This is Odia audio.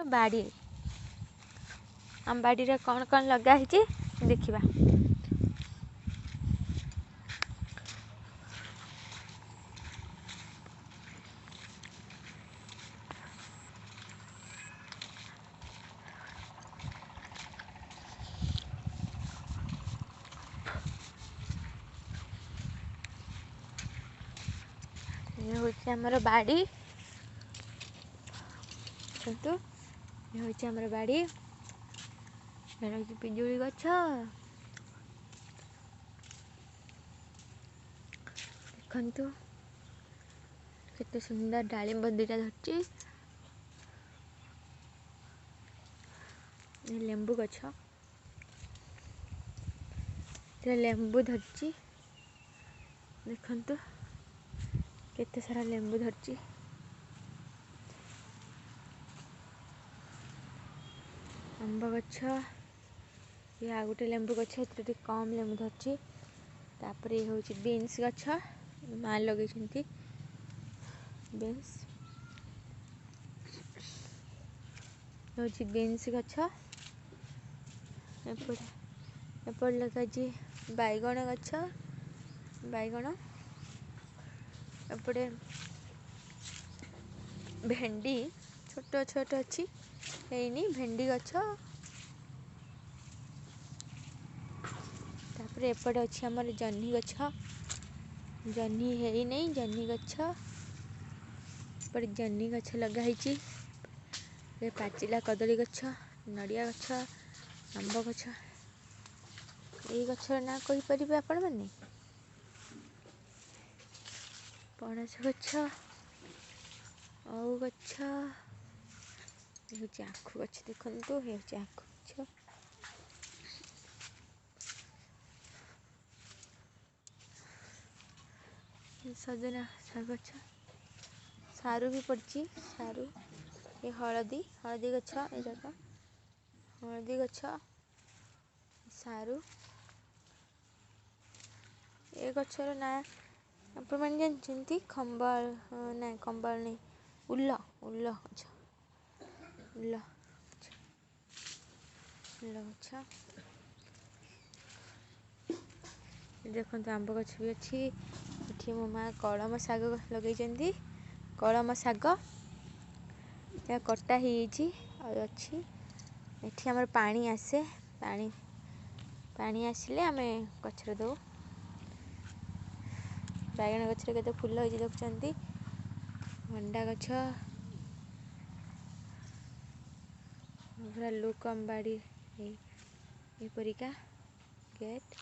ବାଡ଼ି। ଆମ ବାଡ଼ିରେ କ'ଣ କ'ଣ ଲଗା ହେଇଛି ଦେଖିବା। ଇଏ ହେଉଛି ଆମର ବାଡ଼ି। ଦେଖନ୍ତୁ, ଇଏ ହେଉଛି ଆମର ବାଡ଼ି। ଏଇଟା ହେଉଛି ପିଜୁଳି ଗଛ। ଦେଖନ୍ତୁ କେତେ ସୁନ୍ଦର ଡାଳିମ୍ବ ଦୁଇଟା ଧରିଛି। ଲେମ୍ବୁ ଗଛ, ଏଥିରେ ଲେମ୍ବୁ ଧରିଛି। ଦେଖନ୍ତୁ କେତେ ସାରା ଲେମ୍ବୁ ଧରିଛି। ଆମ୍ବ ଗଛ, ଇଏ ଆଉ ଗୋଟେ ଲେମ୍ବୁ ଗଛ, ଏଥିରେ ଟିକେ କମ୍ ଲେମ୍ବୁ ଧରିଛି। ତାପରେ ଇଏ ହେଉଛି ବିନ୍ସ ଗଛ, ମା ଲଗେଇଛନ୍ତି ବିନ୍ସ। ହେଉଛି ବିନ୍ସ ଗଛ। ଏପଟେ ଲଗାଇଛି ବାଇଗଣ ଗଛ, ବାଇଗଣ। ଏପଟେ ଭେଣ୍ଡି ଛୋଟ ଛୋଟ ଅଛି, ହେଇନି ଭେଣ୍ଡି ଗଛ। ତାପରେ ଏପଟେ ଅଛି ଆମର ଜହ୍ନି ଗଛ, ଜହ୍ନି ହେଇନାହିଁ ଜହ୍ନି ଗଛ। ଏପଟେ ଜହ୍ନି ଗଛ ଲଗା ହେଇଛି। ଏ ପାଚିଲା କଦଳୀ ଗଛ, ନଡ଼ିଆ ଗଛ, ଆମ୍ବ ଗଛ। ଏଇ ଗଛର ନାଁ କହିପାରିବେ ଆପଣମାନେ? ପଣସ ଗଛ, ଓଉ ଗଛ, ଏ ହେଉଛି ଆଖୁ ଗଛ। ଦେଖନ୍ତୁ, ଏ ହେଉଛି ଆଖୁ ଗଛ। ସଜନା ଶାଗ ଗଛ, ସାରୁ ବି ପଡ଼ିଛି, ସାରୁ। ଏ ହଳଦୀ, ହଳଦୀ ଗଛ, ଏ ଯାକ ହଳଦୀ ଗଛ, ସାରୁ। ଏ ଗଛର ନାଁ ଆପଣମାନେ ଜାଣିଛନ୍ତି? ଖମ୍ବଆଳୁ ନାଇଁ, ଖମ୍ବଆଳୁ ନାଇଁ, ଉଲ, ଉଲ ଗଛ, ଉଲ ଗଛ, ଉଲ ଗଛ। ଦେଖନ୍ତୁ ଆମ୍ବ ଗଛ ବି ଅଛି ଏଠି। ମୋ ମା କଳମ ଶାଗ ଲଗେଇଛନ୍ତି, କଳମ ଶାଗ। ଏହା କଟା ହେଇଯାଇଛି ଆଉ ଅଛି। ଏଠି ଆମର ପାଣି ଆସେ, ପାଣି ଆସିଲେ ଆମେ ଗଛରେ ଦେଉ। ବାଇଗଣ ଗଛରେ କେତେ ଫୁଲ ହେଇଛି ଦେଖୁଛନ୍ତି। ଭଣ୍ଡା ଗଛ ପୁରା ଲୁକ୍ ଆମ ବାଡ଼ି ଏପରିକା ଗେଟ୍।